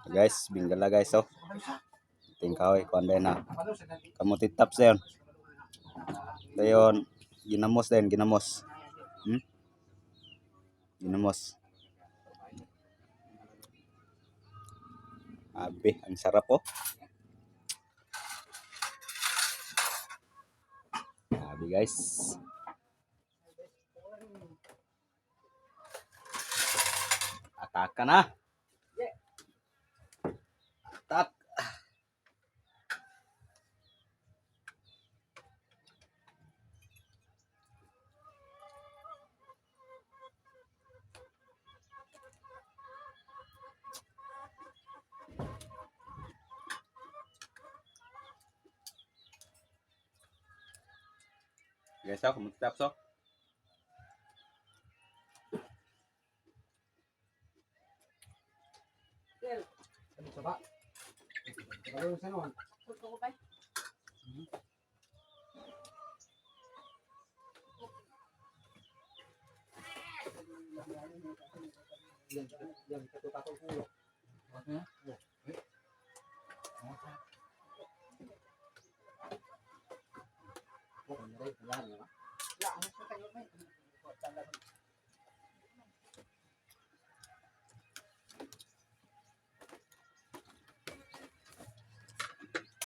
Guys, binggala, guys, oh. Ting kahoy kuan din na. Kamuti tops dayon. Dayon ginamos din, ginamos. Ginamos. Abi, ang sarap, oh. Abi, guys. Ataka na. Attack. Guys, ako kamuti tops, oh.